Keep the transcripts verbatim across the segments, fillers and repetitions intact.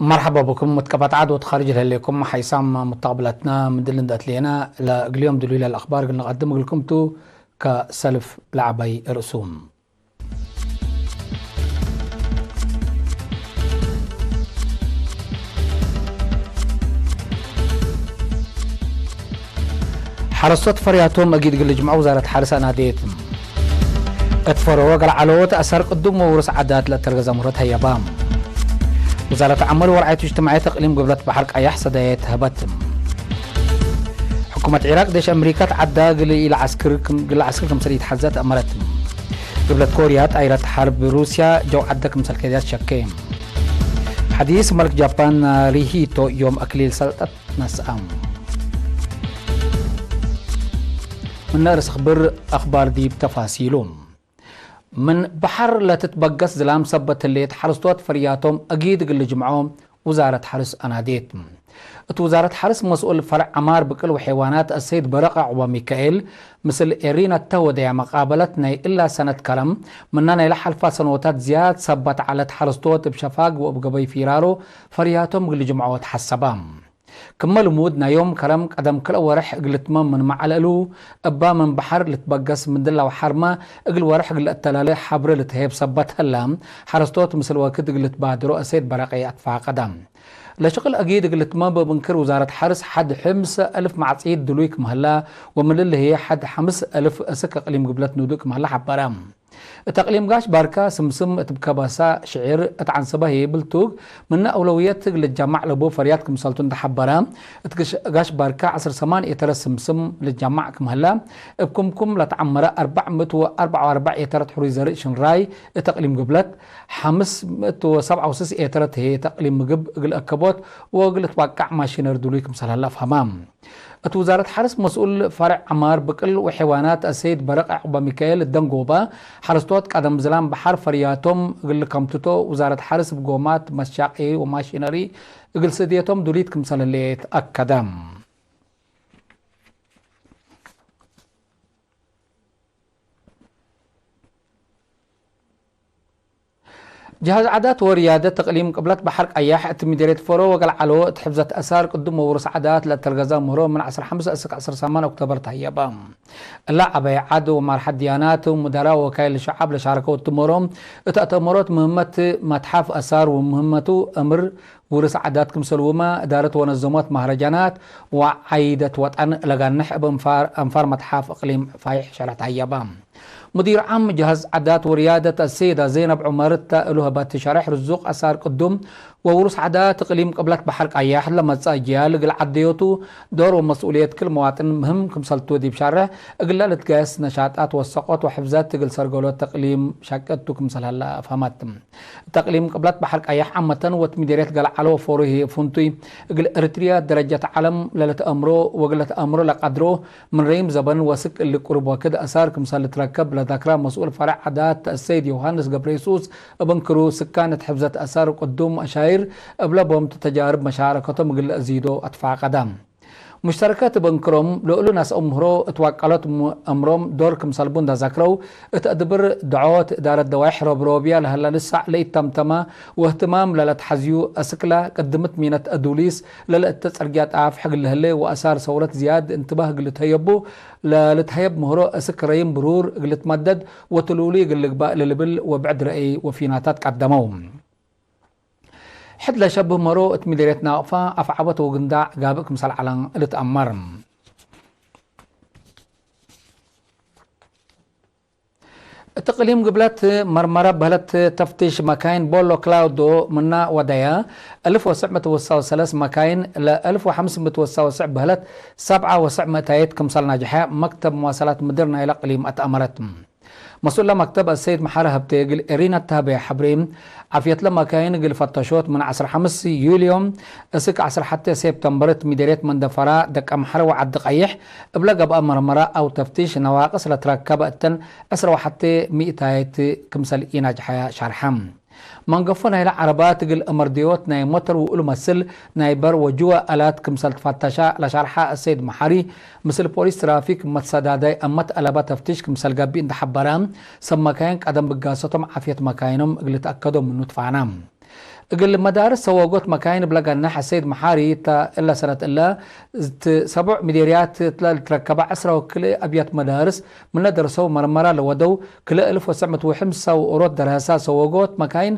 መርሐባ ብኩም። ምትቀባጥ ዐድ ወትካርጅ ለህሌኩም ሓይሳም ሙተቅብለትና፣ ምድል እንደ አትሌና ለእግልዮም ድሉይ ለልአክባር እግል ንቀድም እግልኩም ቱ። ከሰልፍ ለዐበይ ርእሱም። ሐረስቶት ፈርያቶም አጊድ እግል ልጅምዖ ውዛረት ሐርስ አናዴት። እት ፈሮ ወገል ዐሎት አሳር ቅዱም ወውርስ ዓዳት ለአተርገዘ ምህሮ ተሀየባ። ውዛረት ዐመል ወርዓየት እጅትማዕየት እቅሊም ግብለት በሐር ቀያሕ ሰዳየት ሀበት። ሕኩመት ዒራቅ ዴሽ አምሪካ ተዓዳ እግል ኢለዐስክር ክም-፣ እግል ለዐስክር ክምሰል ኢትሐዘት አመረት። ግብለት ኮርያ ጣይረት ሐርብ ሩስያ ጀው ዐደ ክምሰል ከድያት ሸኬ። ሐዲስ መልክ ጃፓን ናሪሂቶ ዮም አክሊል ሰልጠት ነስአ። ምነ ርእስ ክብር አክባር ዲብ ተፋሲሉ። ምን በሐር ለትትበገስ ዝላም ሰበት ህሌት ሐረስቶት ፈርያቶም አጊድ እግል ልጅምዖ ውዛረት ሐርስ አናዴት። እት ውዛረት ሐርስ መስኡል ፈርዕ ዐማር ብቅል ወሐይዋናት አሰይድ በረቅ አዕቁበ ሚካኤል ምስል ኤሪና እተ ወደያ መቃበለት ናይ እላ ሰነት ከረም፣ ምና ናይ ለሐልፋ ሰኖታት ዝያድ ሰበት ዐለት ሐረስቶት እብ ሸፋግ ወእብ ገበይ ፊራሮ ፈርያቶም እግል ልጅምዖ ተሐሰባ። ክመ ልሙድ ናይ ዮም ከረም ቀደም ክልኤ ወርሕ እግል ልትመም ምንመ ዐለ እሉ፣ እባ ምን በሐር ልትበገስ ምድላው ሐርመ እግል ወርሕ እግል ለአተላሌ ሐብሬ ልትሀየብ ሰበት ህለ፣ ሐረስቶት ምስል ወክድ እግል ልትባድሮ እሴት በረቄ አትፋቀደ። ለሽቅል አጊድ እግል ልትመም እብ እንክር ውዛረት ሐርስ ሐድ ሕምስ አልፍ ማዕጺት ድሉይ ክም ህለ፣ ወምን እሊ ህዬ ሐድ ሐምስ አልፍ እስክ እቅሊም ግብለት ንዱእ ክም ህለ ሐበረ። እት አቅሊም ጋሽ ባርካ ስምስም እት ብከበሳ ሽዕር እት ዐንሰበ ህዬ ብልቱግ ምነ አውለውየት እግል ልትጀማዕ ለቡ ፈርያት ክምሰልቱ እንደ ሐበረ፣ እት ግሽ-፣ ጋሽ ባርካ ዐስር ሰማን ኤተረት ስምስም ልትጀማዕ ክም ህለ፣ እብ ክምኩም ለተዐመረ አርበዕ ምእት ወአርበዕ ወአርበዕ ኤተረት ሕሩይ ዘርእ ሽንራይ እት አቅሊም ግብለት፣ ሐምስ ምእት ወሰብዓ ወስስ ኤተረት ህዬ እት አቅሊም ምግብ እግል አከቦት ወእግል ልትዋቃዕ ማሺነሪ ድሉይ ክምሰል ህለ አፍሀመ። እት ውዛረት ሐርስ መስኡል ፈርዕ ዐማር ብቅል ወሐይዋናት አሰይድ በረቅ ያዕቁበ ሚካኤል እት ደንጎበ፣ ሐረስቶት ቀደም ዝላም በሐር ፈርያቶም እግል ልከምትቶ፣ ውዛረት ሐርስ እብ ጎማት፣ መሻቄ ወማሺነሪ እግል ስድየቶም ዱሊት ክምሰል ህሌት አከደ። ጀሃዝ ዓዳት ወርያደት እቅሊም ቅብለት በሐር ቀያሕ እት ምዴርየት ፎሮ ወገል ዐሎ እት ሕፍዘት አሳር ቅዱም ወውርስ ዓዳት ለአተርገዘ ምህሮ ምን ዐስር ሐምስ እስክ ዐስር ሰማን ኦክቶበር ተሀየበ። እለ ዐበይ ዐድ ወማርሐት ድያናት ወሙደራ ወወካይል ሸዐብ ለሻረከው እት ምህሮም እት አተመሮት ምህመት መትሐፍ አሳር ወምህመቱ እምር ውርስ ዓዳት ክምሰልሁመ እዳረት ወነዘሞት መህረጃናት ወዓይደት ወጠን ለጋንሕ እብ አንፋር፣ አንፋር መትሐፍ እቅሊም ፋይሕ ሸረሕ ተሀየበ። ሙዲር ዓም ጀሃዝ ዓዳት ወርያደት አሰይዳ ዘይነብ ዑመር እተ እሉ ሀበት ሸረሕ ርዙቅ አሳር ቅዱም ወውሩስ ዓዳት እቅሊም ቅብለት በሐር ቀያሕ ለመጽአ አጅያል እግል ዐደዮቱ ዶር ወመስኡልየት ክል መዋጥን ምህም ክምሰልቱ ዲብ ሸርሕ፣ እግለ ልትገየስ ነሻጣት ወሰቆት ወሕፍዘት እግል ሰርገሎት ተቅሊም ሸቅቱ ክምሰል ሀለ አፍሀመት። እት አቅሊም ቅብለት በሐር ቀያሕ ዓመተን ወእት ምዴርየት ገልዓሎ ወፎሩ ህዬ ፍንቱይ፣ እግል ኤሪትርያ ደረጀት ዐለም ለልትአምሮ ወእግል ለትአምሮ ለቀድሮ ምን ረይም ዘበን ወስክ እሊ ቅሩብ ወክድ አሳር ክምሰል ልትረከብ ለዘክራ መስኡል ፈርዕ ዓዳት አሰይድ ዮሐንስ ገብረየሱስ እብ እንክሩ፣ ስካን እት ሕፍዘት አሳር ቅዱም አሻይር እብለ ቦም ተጃርብ መሻረከቶም እግል ለአዚዶ አትፋቀደ። ሙሽተረከት እብ እንክሮም፣ ለእሉ ነስአው ምህሮ እት ዋቀሎት ም-፣ እምሮም ዶር ክምሰልቡ እንደ ዘክረው፣ እት አድብር ደዖት እዳረት ደዋይሕ ሮብሮብያ ለሀላ ልሳዕ ለኢተምተመ ወእህትማም ለለትሐዝዩ አስክለ ቅድምት ሚነት አዱሊስ ለለእተ ጽርግያ ጣፍሕ እግል ለህሌ ወአሳር ሰውረት ዝያድ እንትባህ እግል ልትሀየቡ ለልትሀየብ ምህሮ አስክ ረይም ብሩር እግል ልትመደድ ወትሉሊ እግል ልግባእ ለልብል ወብዕድ ረአይ ወፊናታት ቀደመው። ሕድ ለሸብህ መሮ እት ምዴርየት ናቅፋ አፍዐበት ወግንዳዕ ጋብእ ክምሰል ዐለ ልትአመር። እት እቅሊም ግብለት መርመረ በህለት ተፍቲሽ መካይን ቦሎ ክላውዶ ምና ወደየ፣ አልፍ ወስዕ ምእት ወሰው ሰለስ መካይን ለአልፍ ወሐምስ ምእት ወሰው ስዕ በህለት ሰብዓ ወስዕ ምእታየት ክምሰል ናጅሐ መክተብ መዋሰላት ምድር ናይለ እቅሊም አትአመረት። መስኡል ለመክተብ አሰይድ መሐሪ ሀብቴ እግል ኤሪና ተሀበየ ሐብሬ፣ ዓፍየት ለመካይን እግል ፈተሾት ምን ዐስር ሐምስ ዩልዮ እስክ ዐስር ሐቴ ሴፕተምበር እት ምዴርየት መንደፈራ ደቀምሐረ ወዐዲ ቀይሕ እብለ ገብአ መርመራ አው ተፍቲሽ ነዋቅስ ለትረከበ እተን ዕስረ ወሐቴ ሚእታየት ክምሰል ኢናጅሐ ሻርሐ። መንገፎ ናይለ ዐረባት እግል እመርድዮት ናይ ሞተር ውእሉ መስል ናይ በር ወጅወ አላት ክምሰል ትፈተሻ ለሻርሐ አሰይድ መሐሪ፣ ምስል ፖሊስ ትራፊክ መትሰዳዳይ አመት አለበ ተፍቲሽ ክምሰል ገብእ እንደ ሐበረ፣ ሰብ መካይን ቀደም ብጋሰቶም ዓፍየት መካይኖም እግል ልትአከዶ ምኑ ትፋነ። እግል መዳርስ ሰወጎት መካይን እብ ለገንሕ አሰይድ መሓሪ እተ እለ ሰነት እለ እት ሰቡዕ ምዴርያት እትለ ልትረከበ ዕስራ ወክልኤ አብያት መዳርስ ምነ ደርሰው መርመራ ለወደው ክልኤ እልፍ ወትሰዕ ምእት ወሐምሳ ወኦሮት ደረሰ ሰወጎት መካይን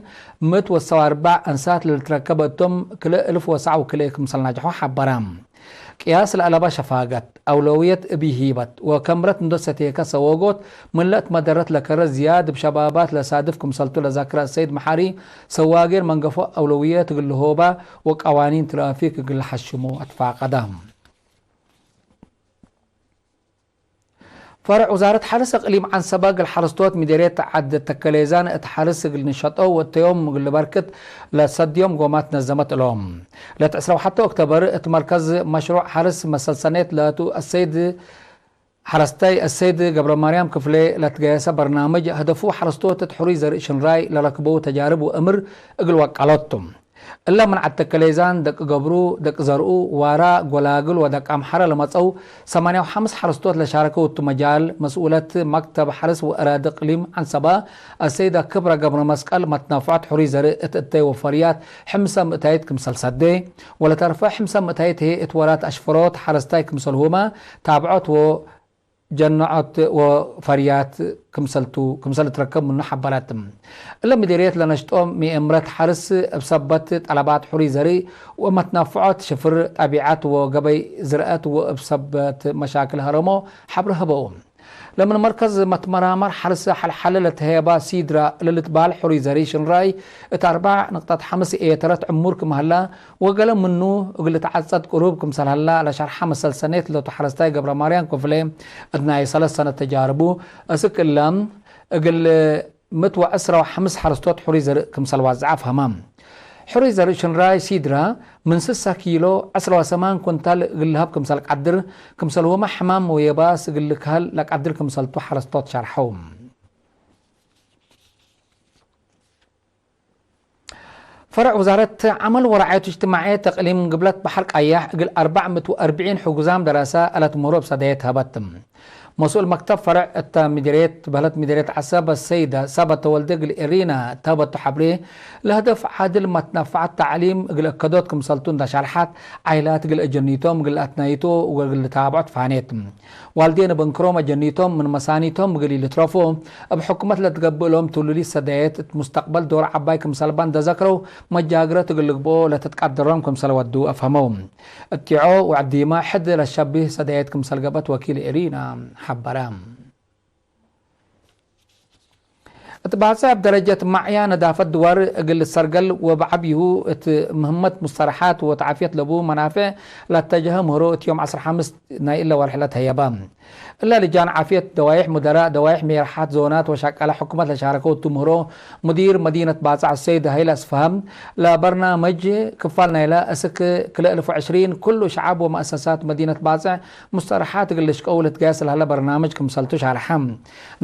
ምእት ወሰው አርበዕ አንሳት ለልትረከበ እቶም ክልኤ እልፍ ወሰዕ ወክልኤ ክምሰል ናጅሖ ሐበረ። ቅያስ ለአለባ ሸፋገት፣ አውለውየት እብ ሂበት ወከምረት እንዶ ሰቴከ ሰወጎት፣ ምን ለእት መደረት ለከረ ዝያድ እብ ሸባባት ለሳድፍ ክምሰልቱ ለዛክረ ሰይድ መሓሪ፣ ሰዋጌር መንገፎ አውለውየት እግል ልሆባ ወቀዋኒን ትራፊክ እግል ለሐሽሞ አትፋቀደ። ፈርዕ ውዛረት ሐርስ እቅሊም ዐንሰበ እግል ሐረስቶት ምዴርየት ዐድ ተከሌዛን እት ሐርስ እግል ንሸጦ ወእተዮም እግል ልበርክት ለሰድዮም ጎማት ነዘመት እሎም። ለት ዕስራ ወሐተ ኦክቶበር እት መርከዝ መሽሩዕ ሐርስ መሰልሰኔት ለቱ አሰይድ ሐረስታይ አሰይድ ገብረማርያም ክፍሌ ለትገየሰ በርናምጅ፣ ህደፉ ሐረስቶት እት ሕሩይ ዘርእ ሽንራይ ለረክበው ተጃርብ ወእምር እግል ወቀሎት ቱ። እለ ምን ዐድ ተከሌዛን፣ ደቅ ገብሩ፣ ደቅ ዘርኡ፣ ዋራ፣ ጎላግል ወደቅ አምሐረ ለመጸው ሰማንያ ወሐምስ ሐረስቶት ለሻረከው እቱ መጃል፣ መስኡለት መክተብ ሐርስ ወአራዲ እቅሊም ዐንሰበ፣ አሰይደ ክብረ ገብረመስቀል፣ መትናፍዖት ሕሩይ ዘርእ እት እተይ ወፈርያት ሕምሰ ምእታይት ክምሰል ሰዴ፣ ወለተርፈ ሕምሰ ምእታይት ህዬ እት ወራት አሽፍሮት ሐረስታይ ክምሰልሁመ ታብዖት ወ ጀነዖት ወፈርያት ክምሰልቱ፣ ክምሰል ልትረከብ ምኑ ሐበረት። እለ ምዴርየት ለነሽጦ ምኤምረት ሐርስ እብ ሰበት ጠለባት ሕሩይ ዘርእ ወመትናፍዖት ሽፍር ጠቢዐት ወገበይ ዝርአት ወእብ ሰበት መሻክል ሀረሞ ሐብር ህበው። ለምን መርከዝ መትመራመር ሐርስ ሐልሐለ ለተሄባ ሲድራ ለልትበህል ሕሩይ ዘርእ ሽንራይ እት አርበዕ ንቅጠት ሐምስ ኤተረት ዕሙር ክም ሀላ ወገሌ ምኑ እግል ልትዐጸድ ቅሩብ ክምሰል ሀላ ለሸርሐ መሰልሰኔት ለቱ ሐረስታይ ገብረማርያም ክፍሌ፣ እት ናይ ሰለስ ሰነት ተጃርቡ፣ እስክ እለ እግል ምእት ወዐስራ ወሐምስ ሐረስቶት ሕሩይ ዘርእ ክምሰል ዋዝዐ አፍሀመ። ሕሩይ ዘርእ ሽንራይ ሲድራ ምን ስሳ ኪሎ ዐስራ ወሰማን ኩንታል እግል ልሀብ ክምሰል ቀድር፣ ክምሰልሁመ ሕማም ወየባስ እግል ልክሀል ለቀድር ክምሰልቱ ሐረስቶት ሸርሐው። ፈርዕ ውዛረት ዐመል ወረዓየት እጅትማዕየት እቅሊም ግብለት በሐር ቀያሕ እግል አርበዕ ምእት ወአርብዒን ሕጉዛም ደረሰ አለት ምህሮ እብ ሰደየት ሀበት። መስኡል መክተብ ፈርዕ እተ ምድርየት በህለት ምድርየት ዐሰብ ሰይደ ሰበት ተወልደ እግል ኤሪና እተ ሀበቱ ሐብሬ፣ ለህደፍ ዓድል መትነፈዐት ተዕሊም እግል እከዶት ክምሰልቱ እንዳ ሸርሐት፣ ዓይላት እግል አጀኒቶም እግል አትናይቶ ወእግል ልታብዖ ትፋኔት። ዋልዴን እብ እንክሮም አጀኒቶም ምን መሳኒቶም እግል ኢልትረፎ፣ እብ ሕኩመት ለትገብእ እሎም ትሉሊት ሰደየት እት ሙስተቅበል ዶር ዐባይ ክምሰልባ እንደ ዘክረው፣ መጃግረት እግል ልግብኦ ለትትቀደሮም ክምሰል ወዱ አፍሀመው። እቲዖ ወዕዲማ ሕድ ለሸብህ ሰደየት ክምሰል ገብአት ወኪል ኤሪና ሐበረ። እት ባጽዕ እብ ደረጀት ማዕያ ነዳፈት ድዋር እግል ልትሰርገል ወበዐብዩ እት ምህመት ሙስተረሓት ወተዓፍየት ለቡ መናፍዕ ለአተጀሀ ምህሮ እት ዮም ዐስር ሐምስ ናይ እለ ወርሕ ለተህየበ። እለ ልጃን ዓፍየት ደዋይሕ ሙደራእ ደዋይሕ ሜርሓት ዞናት ወሸቀለ ሕኩመት ለሻረከው እቱ ምህሮ፣ ሙዲር መዲነት ባጽዕ አሰይድ ሀይለ አስፍሃም፣ ለበርናምጅ ክፋል ናይለ እስክ ክልኤ እልፍ ወዕሽሪን ኩሉ ሸዐብ ወመአሰሳት መዲነት ባጽዕ ሙስተረሓት እግል ልሽቀው ልትገያስ ለሀለ በርናምጅ ክምሰልቱ ሻርሐ።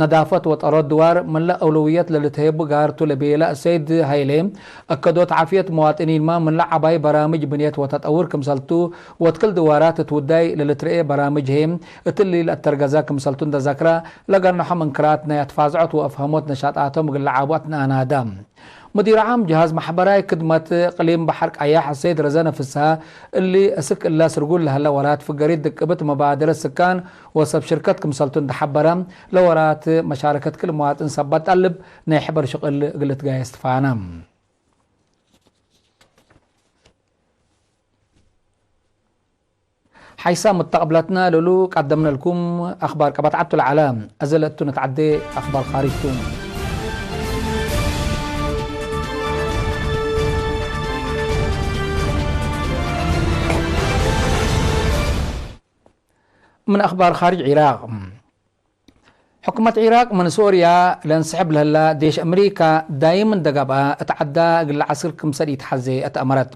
ነዳፈት ወጠሮት ድዋር ምለ አውለውየት ለልትሀየቡ ጋር ቱ ለቤለ አሰይድ ሀይሌ፣ አከዶት ዓፍየት መዋጥኒንመ ምለ ዐባይ በራምጅ ብንየት ወተጠውር ክምሰልቱ ወእት ክል ድዋራት እት ውዳይ ለልትርኤ በራምጅ ህዬ እትሊ ለአተርገዘ ክምሰልቱ እንደ ዘክረ፣ ለገነሖ መንክራት ናይ አትፋዝዖት ወአፍሀሞት ነሻጣቶም እግል ለዓቡ አትነአናደ። ሙዲር ዓም ጀሃዝ መሕበራይ ክድመት እቅሊም በሐር ቀያሕ አሰይድ ረዘነ ፍስሃ፣ እሊ እስክ እለ ስርጉል ለሀለ ወራት ፍገሪት ድቅብት መባደረት ስካን ወሰብ ሽርከት ክምሰልቱ እንደ ሐበረ፣ ለወራት መሻረከት ክል መዋጥን ሰበት ጠልብ ናይ ሕበር ሽቅል እግል ልትጋየስ ትፋነ። ሓይሳም እተ ቅብለትነ ለሉ ቀደምነ እልኩም አክባር ቀበት ዐቱ ለዐለ። አዜ ለእቱ ንትዐዴ አክባር ካርጅ ቱ። ምን አክባር ካርጅ ዒራቅ። ሕኩመት ዒራቅ ምን ሶርያ ለእንስሕብ ለህላ ዴሽ አምሪካ ዳይም እንደ ገብአ፣ እት ዐዳ እግል ለዐስክር ክምሰል ኢተሐዜ እት አመረት።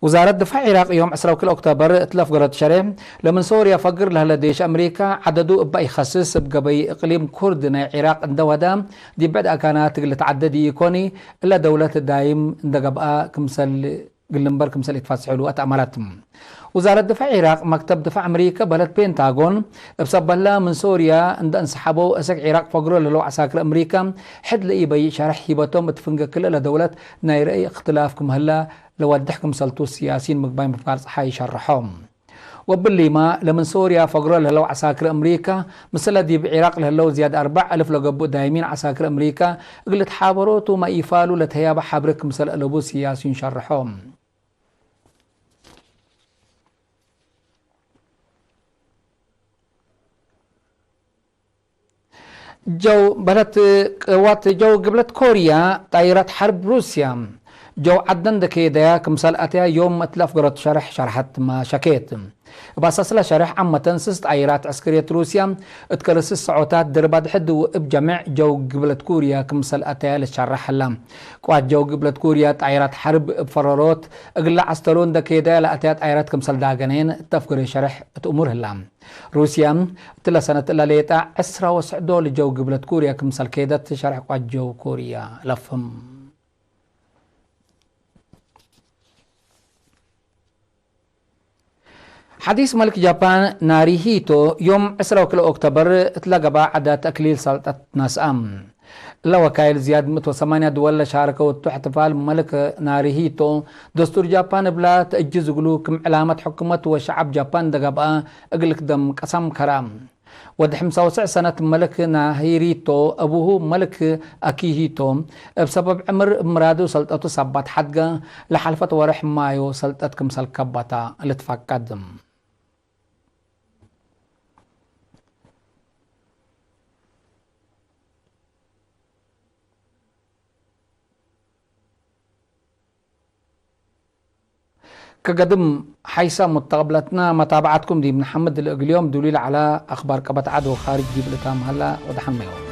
ውዛረት ድፋዕ ዒራቅ ዮም ዕስራ ወክልኤ ኦክቶበር እት ለፍገረቱ ሸሬሕ፣ ለምን ሶርያ ፈግር ለህለ ዴሽ አምሪካ ዐደዱ እበ ኢከስስ፣ እብ ገበይ እቅሊም ኩርድ ናይ ዒራቅ እንደ ወደ፣ ዲብ ብዕድ አካናት እግል ልትዐደድ ኢኮኒ፣ እለ ደውለት ዳይም እንደ ገብአ ክምሰል እግል ልንበር ክምሰል ኢትፈትሐ እሉ አትአመረት። ውዛረት ድፋዕ ዒራቅ፣ መክተብ ድፋዕ አምሪከ በህለት ፔንታጎን፣ እብ ሰበላ ምን ሶርያ እንደ እንሰሐበው፣ አሰክ ዒራቅ ፈግሮ ለህለው ዐሳክር አምሪከ፣ ሕድ ለኢበይእ ሸርሕ ሂበቶም እት ፍንጌ ክልኤ ለደውለት ናይ ረአይ እክትላፍ ክም ህለ ለወድሕ ክምሰልቱ፣ ሲያሲን ምግባይ ምፋር ጸሓይ ሸርሖ። ወብሊማ፣ ለምን ሶርያ ፈግሮ ለህለው ዐሳክር አምሪከ፣ ምስለ ዲብ ዒራቅ ለህለው ዝያድ አርበዕ አልፍ ለገብኡ ዳይሚን ዐሳክር አምሪከ እግል ልትሓበሮ ቱ፣ መኢፋሉ ለተህያበ ሐብሬ ክምሰል አለቡ ሲያሲን ሸርሖ። ጀው በህለት ቅዋት ጀው ግብለት ኮርያ፣ ጣይራት ሐርብ ሩስያ ጀው ዐደን ደኬደያ ክምሰል አትያ ዮም እት ለአፍገረቱ ሸርሕ ሸርሐት ማ ሸኬት። እብ አሳስለ ሸርሕ፣ ዓመተን ስስ ጣይራት ዐስከርየት ሩስያ እት ከረስስ ሰዖታት ድርባት ሕድ ወእብ ጀሜዕ ጀው ግብለት ኮርያ ክምሰል አተያ ልትሸረሕ ህላ። ቅዋት ጀው ግብለት ኮርያ ጣይራት ሐርብ እብ ፈረሮት እግለ ዐስተሮ እንደ ኬደያ ለአተያ ጣይራት ክምሰል ዳገነየን እት አፍገረ ሸርሕ እት እሙር ህላ። ሩስያ፣ እትለ ሰነት እለ ሌጠ ዕስራ ወስዕ ዶል ጀው ግብለት ኩርየ ክምሰል ኬደት ሸርሕ ቋት ጀው ኩርየ ለፍህም። ሐዲስ መልክ ጃፓን ናሪሂቶ፣ ዮም ዕስራ ወክልኤ ኦክቶበር እትለ ገብአ ዐዳት ተእክሊል ሰልጠት ነስአ። እለ ወካይል ዝያድ ምእት ወሰማንያ ድወል ለሻረከው እቱ እሕትፋል፣ መልክ ናሪሂቶ፣ ደስቱር ጃፓን እብላ ተእጅዝ እግሉ፣ ክም ዕላመት ሕኩመት ወሸዐብ ጃፓን እንደ ገብአ እግል ክደም ቀሰም ከራ። ወድ ሐምሳ ወትስዕ ሰነት መልክ ናሂሪቶ፣ አቡሁ መልክ አኪሂቶ፣ እብ ሰበብ ዕምር እብ ምራዱ ሰልጠቱ ሰባት ሐድገ፣ ለሐልፈት ወርሕ ማዮ ሰልጠት ክምሰል ከበታ ልትፈቀድ። ከገድም ሐይሰ ሙተቅብለትነ መታብዐትኩም ዲብ ነሐምድ፣ ለእግል ዮም ዱሊ ለዐለ አክባር ቀበት ዐድ ወካርጅ ዲብ ልታም ሀላ ወደሐን ዮም።